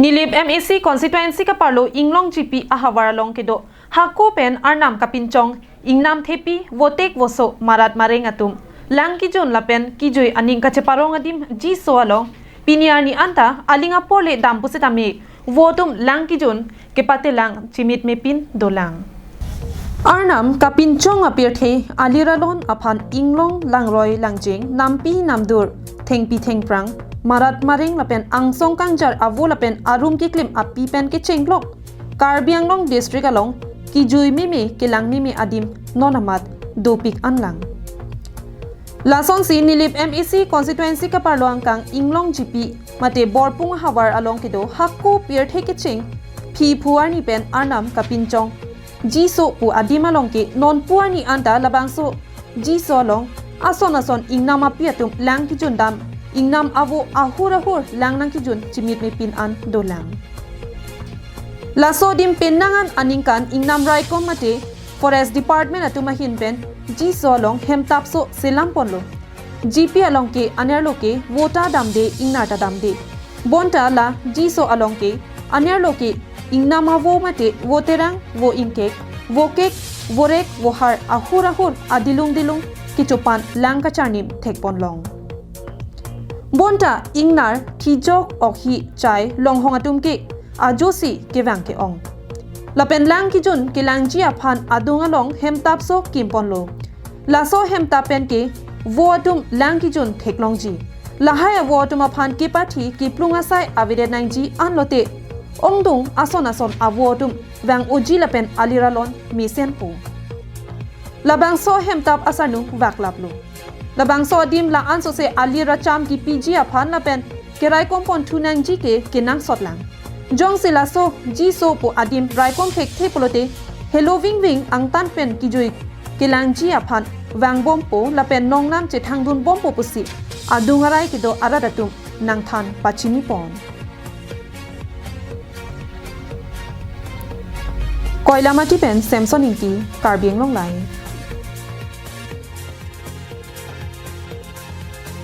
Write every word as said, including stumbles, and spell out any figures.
Nilip M A C constituency kaparlo Inglong G P ahavar along kedo hako pen arnam kapinchong, ingnam thepi, votek voso, marat mareng atum lang kejun lapen kejui aning kacheparong adim Jiso along pini arni anta aling apor le dam pusitame vo atum lang kejun kepate lang chimit mepin dolang. Arnam kapinchong apirthe aliralon aphan Inglong, Langroi Langjeng, nampi namdur, thengpi thengphrang, marat mareng lapen angsong kangjar avo lapen arum keklim api pen kechengklok Karbi Anglong district along kejui meme kelang meme adim non amat dopik anlang. Lasonsi Nilip M A C constituency kaparlo angkang Inglong G P mate Borpung ahavar along kedo hako pirthe kecheng phiphu arni pen arnam kapinchong Jiso pu adim along ke nonpu arni anta labangso Jiso along ason ason ingnam api atum lang kejun dam, ingnam avo ahur ahur lang nang kejun chimit mepin an dolang. Laso adim penang an aningkan ingnam raikom mate Forest Department atum ahin pen Jiso along hemtapso selam ponlo. G P along ke anerlo ke vo ta damde, ingnar ta damde. Bonta la Jiso along ke anerlo ke ingnam avo mate vo terang, vo ingkek, vo kek, vo rek, vo har ahur ahur adilung dilung kechopan lang kacharnim thekponlong. Bonta ingnar, thijok, okhi, chai, longhong atum ke ajosi kevang ke-ong. Lapen lang kejun kelangji aphan adung along hemtapso kimponlo. Laso hemtap pen ke vo atum lang kejun theklongji. Lahai avo atum aphan kepathi keplung asai avedet nangji anlote ongdung ason ason avo atum vang-oji lapen aliralon mesenpo. Labangso hemtap asarnung vaklaplo. Labangso adim la-ansose ali racham kepiji aphan lapen keraikom ponthu nangji ke kenangsotlang. Jongsi laso Jiso pu adim raikom thekthe pulote helo vingving angtan pen kejui kelangji aphan vangbompo lapen nongnam chethangdunbompo pusi adung arai kedo arat atum nangthan pachinipon. Koilamati pen Samson Ingti, Karbi Anglong Live.